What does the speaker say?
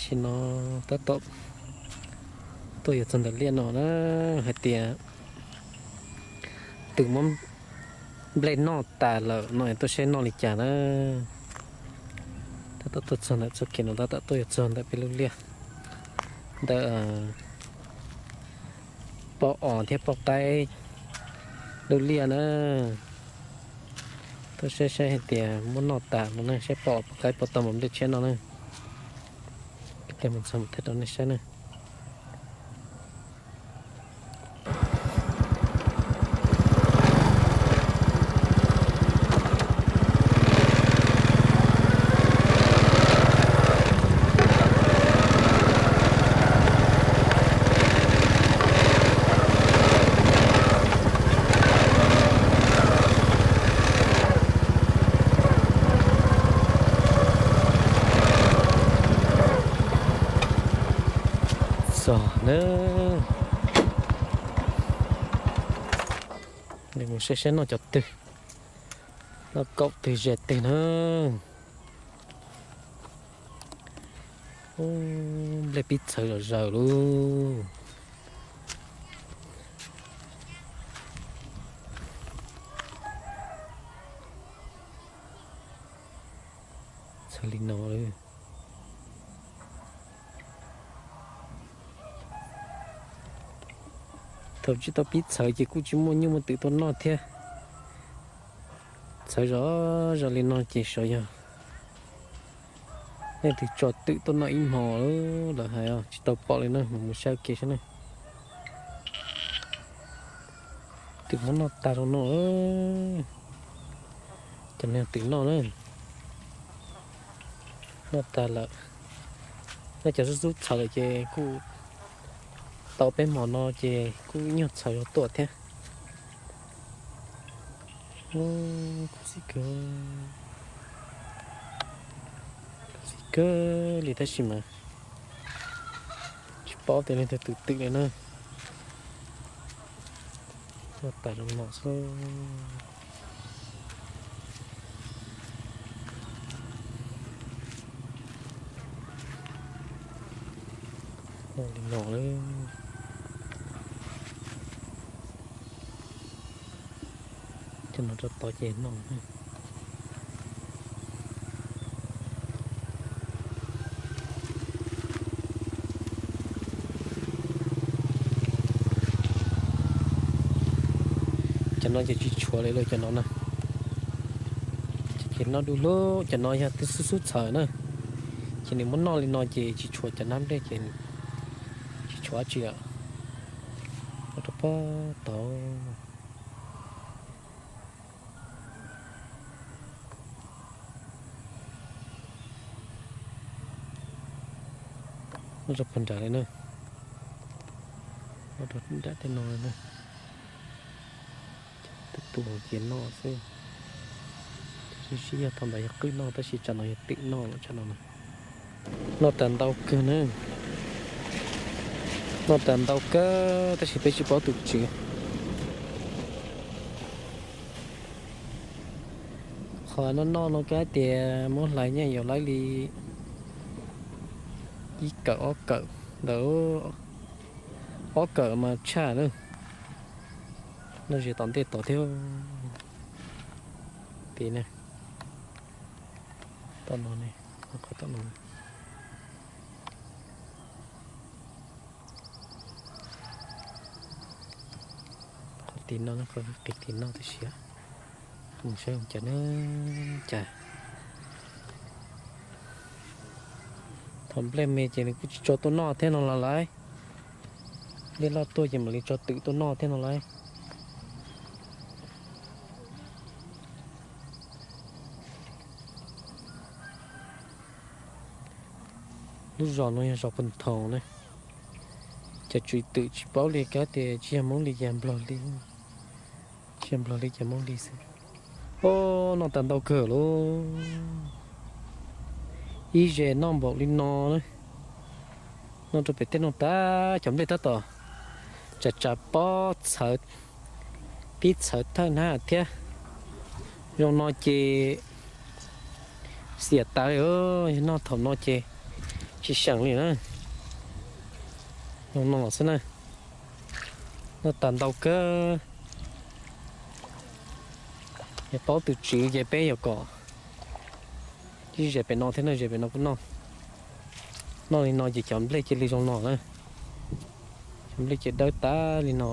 Tam sim no tab tom tuaj yuav txog ntawm liaj no na, hais tias twb muab nplej noj tas lawm no, tuaj saib noj li cas na. Tab tom tuaj txog ntawm txoj kev no, tab tom tuaj yuav txog ntawm peb lub liaj, ntawm Poj Os thiab Poj Qaib lub liaj na. Tuaj saib saib hais tias muab noj tas no na, saib Poj Os Poj Qaib puas tau nplej tshiab no na. Mus txog mus thaij rau nej saib na. Txog na, mus saib saib noj cov twg, noj kaum twg ze twg na. Ub, nplej pib txhawv zom zaws lauj. Txhawv li no lawm. Thaum tsis tau pib txhawv ces kuj tsis muaj nyuj muaj twm tuaj noj thiab. Txhawv zom zaws li no ces xyov yog leej twg tso twm tuaj noj ib hmo lawm, lawv hais tsis tau pom li na, mus saib ua ke saib na. Twm muab noj tag rau no. Cov no twm noj na, noj tag lawm. Nej cov xub xub txhawv lawm ces kuj tau peb hmo no ces kuj ib nyuag txhawv zog tuaj thiab. Khuv xim kawg, khuv xim kawg li tab sis mas tsis paub tias leej twg twm twm li na. Noj tas zoo no xwb. Noj li no lawm. Cov no rau tod ces noj. Cov no ces tsis tshuav li lauj, cov no na. Ces noj du lug, cov no yog twb xub xub txhawv na. Ces nws muab noj li no ces tsis tshuav cov nab nplej ces tsis tshuav dab tsi lawm. Noj rau pob tod. Noj rau puag nrad li na. Noj rau nram tej no li na. Tus tus ces noj xwb. Sib sib yog thaum ntawd yog qwj noj tab sis tsam no yog twm noj lawm tsam no. Noj tas ntau kawg na. Noj tas ntau kawg tab sis peb tsis paub tus tswv. Qhov noj noj no kav tias muab hlais nyiaj yuav laib li ib kawm ob kawm ntawd, ob kawm mas tshaj na. Noj ze tom ntej tod thiab. Tim ne, tom no ne, qhov tom no. Qhov tim no, qhov qis tim no tib si. Mus saib ua cas na. Cas thaum nplej me ces nws kuj tsis tso tuaj noj thiab no los lawm. Nplej loj tuaj ces mam li tso twm tuaj noj thiab no lawm. Lub zos no yog zos Phu Thoos na. Cov tswv twm tsis paub li, kav tias tsis yog Hmoob li, yog Nplog li. Tsis yog Nplog li, cov Hmoob li xwb. Ob, noj tas ntau kawg lauj. Ib ze noj npaum li no na. Noj rau pem tej no tas cov nplej tab tom tsav tsav pob txhawv, pib txhawv thawj hnab thiab. Zoo no ces xiam tas li, yog noj thaum no ces Tsis seem li na, zoo no xwb na. Noj tag ntau kawg. Yog paub tus tswv ces peb yuav kom ib zes pem no thiab na, zes pem no kuj noj. Noj li no ces cov nplej cia li zoo no na. Cov nplej ces dawb tas li no.